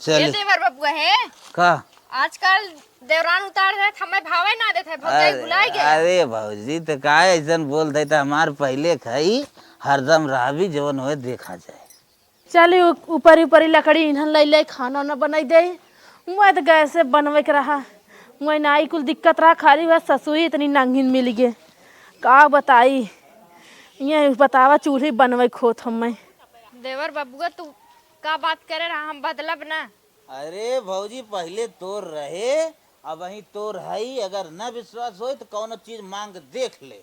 चली। देवर बबुआ है। का? आजकल देवरान उतार देत, हमें भावे ना देत है, भौजाई अरे, भुलाए गया। अरे भौजी, तो काहे ऐसन बोल देता? हमार पहले खाई, हरदम रहबी, जवन होए देखा जाए। चली उ-, ऊपरी ऊपरी लकड़ी इन्हन लइ ले, खाना उना बनाई दे। मैं तो गैस से बनवे के रहा, मैं ना ई कुल दिक्कत रहा, खाली वह ससुई इतनी नंगिन मिल गए। का बताई, ये बतावा चूल्ही बनवे खोत हमें। देवर बबुआ, तू का बात करे रहा, हम बदलब ना। अरे भौजी, पहले तोर रहे, अब वहीं तोर हई। अगर न विश्वास होई तो कौनो चीज मांग देख ले।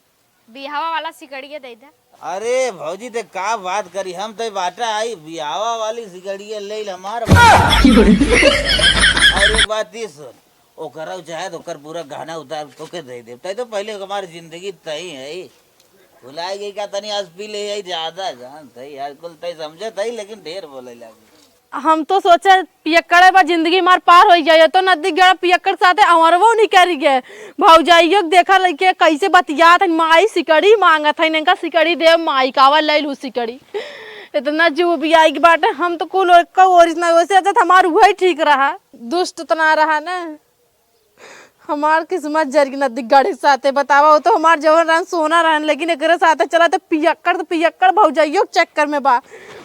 बिहावा वाला सिकड़िया दे दे। अरे भौजी, ते का बात करी, हम तो बाटा आई बिहावा वाली सिकड़िया ले ले हमार। और एक बात ई सुन, ओकरा चाहे तो ओकर पूरा गहना उतार तोके दे दे। तै तो पहले हमार जिंदगी तई है, भुलाई गई का? तनी आज पी ले आई, ज्यादा जानत है यार, कुल तई समझत है, लेकिन ढेर बोले लागे। हम तो सोचे पियक्कड़े बा जिंदगी मार पार होइ जाए, तो नदी गड़ पियक्कड़ साथे अवरवो नहीं करी गए। भौजाइयो के देखा लइके कैसे बतियात है, माई सिकड़ी मांगत है, इनका सिकड़ी दे माई, कावा ले लू सिकड़ी। इतना जू भी आई के बाटे, हम तो कुल ओकर ओरिस ना, वैसे अच्छा तो हमार वही ठीक रहा, दुष्ट तो ना रहा ना। हमार किस्मत जर के नदी गाड़ी के साथे बतावा, वो तो हमार जवन रहन सोना रहन, लेकिन एकरे साथे चला तो पियक्कड़, तो पियक्कड़ भौजाइयो के चक्कर में बा।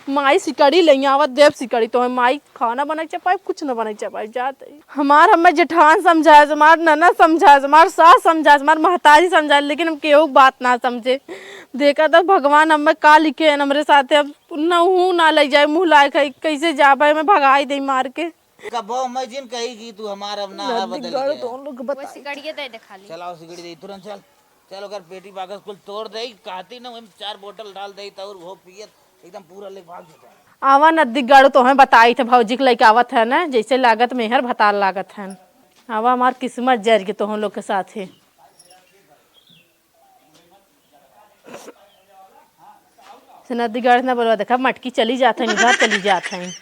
माई सिकड़ी ले आवत देव सिकड़ी, तो माई खाना बनाई चपाई, कुछ न बनाई चपाई जात है। हमार हमें जेठान समझाए, हमार ननद समझाए, हमार सास समझाए, हमार महतारी समझाए, लेकिन हम केहू के बात ना समझे। देखा तो भगवान हमें का लिखे हैं हमरे साथे, अब न हूँ ना ले जाए मुँह लाए खाई, कैसे जाबे, हमें भगाई दे मार के। कबो मैं जिन कही कि तू हमार अब ना नदी बदल गाड़ गया। तो उन लोग के वो बताई। सिकड़िए दे दे खाली। चलाओ सिकड़ी दे, तुरंत चल। चल, ओकर पेटी बाकस कुल तोड़ दे, कहती ना, ओहिम चार बोतल डाल दे, तो और वो पियत एकदम पूरा लेके भाग जाता है। आवा नदी गाड़ू, तोहें बताई थे, भौजी के लइके आवत है ना, जैसे लागत मेहर भतार लागत है। आवा, हमार किस्मत जर के तोहन लोग के साथे। से नदी गाड़त ना बोलवा, देखा मटकी चली जात है, उधर चली जात है।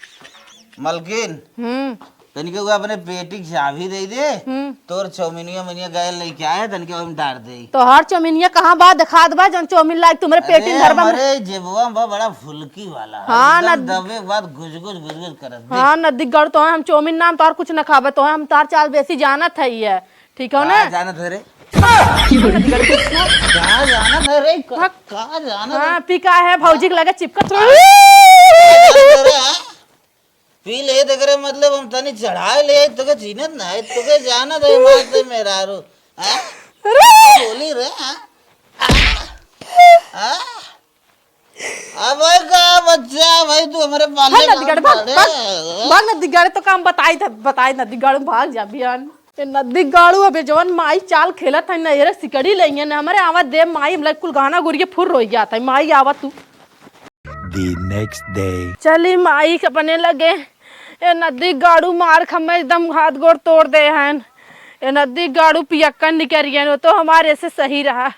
मलकिन, हम्म। तनिके वो अपने पेटी के चाबी दे दे। हम्म। तोर चौमिनिया मनिया गए लेके आए, तनिके ओहिम डार दे। तोहार चौमिनिया कहाँ बा? दिखा दबा, जौन चौमिन लायक तुम्हारे पेटी में अरे, धरबा। हमारे जेबवा में बा बड़ा फुल्की वाला। हाँ, एकदम ना दबे के बाद गुजगुज गुजगुज करत। देख। हाँ, नदी गाड़ू, तोहे हम चौमिन नाम तोहार कुछ न खाबे, तोहे हम तार चाल बेसी जानत है ये। ठीक हो ना? का जानत है रे? का जानत है रे? का, भाग। का जानत है? हाँ, पी का है, भौजी के लगे चिपकत रहो। अरे, हाँ? पी ले, देख रे, मतलब, हम तनी चढ़ाए ले, तोके जीनत ना है, तोके जानत है, मार से मेहरारू। हाँ? अरे! बोली रे, हाँ? हाँ? अबे का बच्चा भाई, तू हमरे पाले भाग नदी गाड़ू, भाग, भाग, भाग नदी गाड़ू, तो काम बताई था, बताई नदी गाड़ू, भाग जा बियान। ए नदी गाड़ू, अबे जवन माई चाल खेलत है ना, ये रे सिकड़ी लेंगे ना, हमरे आवा दे माई, हमला कुल गाना गुरिये फुर रोई जात है, माई आवा तू। The next day। चली माई के अपने लगे, ए नदी गाड़ू मार खम्मे एकदम हाथ गोड़ तोड़ दे हन, ए नदी गाड़ू पियक्कन निकरियन, वो तो हमारे से सही रहा।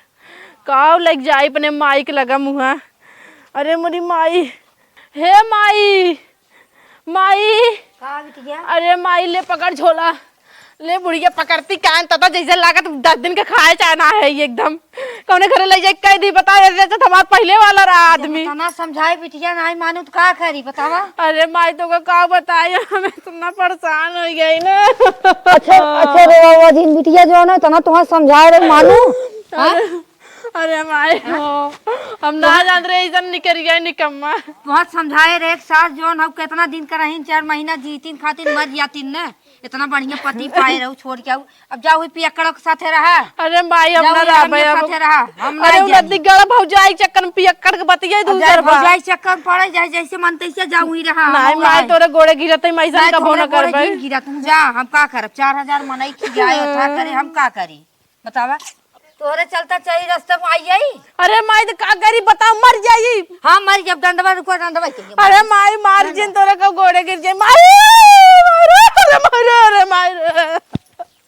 काव लग जाई अपने माई के लगा मुहा। अरे मोरी माई, हे माई, माई। का बिटिया? अरे माई, ले पकड़ झोला, ले बुढ़िया पकड़ती कान तता जैसे लागत दस दिन के खाए चाहे ना है ये एकदम। कौने घरे ले जाए कह दी, बता, ऐसे तो हमार पहले वाला रहा आदमी। इतना समझाए बिटिया, नहीं मानू तो का करी, बतावा। अरे माई, तो का, का बताई, हम इतना परेशान हो गई ना। अच्छा, अच्छा रे बाबा जी, बिटिया जो है ना, इतना तुम्हारा समझाए रहे मानू। हाँ? अरे, अरे माई हो, हम ना जान रहे, इधर निकल गए निकम्मा। बहुत समझाए रे, एक सास जौन हऊ, कितना दिन का रहीन, चार महीना जीतीन खातिन, मर जातिन न। इतना बढ़िया पति पाए रहू, छोड़ के आऊ। अब जाओ, हुई पियक्कड़ के साथे रहा। अरे माई, हम जाओ, ना हुई रहबे रमनिया अब। साथे रहा। हम अरे, ना उ जाई। नदी गड़ भौजाई चक्कर में पियक्कड़ के बतिये अब दूसर जाए बा। भौजाई चक्कर में पड़े, जाए जैसे मन तैसे जाओ, हुई रहा। नहीं हम माई, आए। तोरे गोड़े गिरत है, मैं ऐसा नहीं, कबो तोरे ना गोड़े करबे। जिन गिरा, तू जा, हम का करब? चार हजार मनई खियाए, था करे, हम का करी? बतावा, तोहरे चलता सही रास्ता में आई जाई। अरे माई, तो का करी बताओ, मर जाई। हाँ, मर जब डंडवा रुको, डंडवा के लिए। अरे माई, मार जिन तोरे को गोड़े गिर जाई। माई, माई रे, अरे माई रे, अरे माई रे।